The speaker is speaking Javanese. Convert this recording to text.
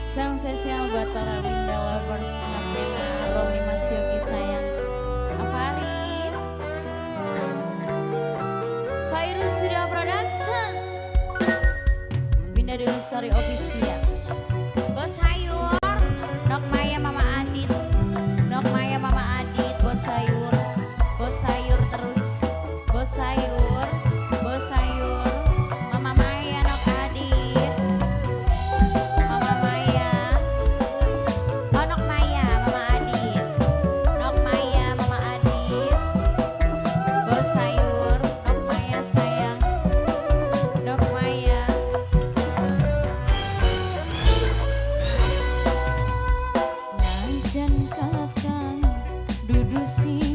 Sang spesial buat para Winda Lovers, anaknya Romi Mas Yogi sayang. Afarin Fairuz sudah production Winda Dulu Story Official. Bos Sayur, Nok Maya Mama Adit, Nok Maya Mama Adit, Bos Sayur, Bos Sayur terus, Bos Sayur, Bos Sayur, Mama Maya Nok Adit, Mama Maya, oh Nok Maya Mama Adit, Nok Maya Mama Adit, Bos Sayur, Nok Maya sayang, Nok Maya. Najan kakang dudu si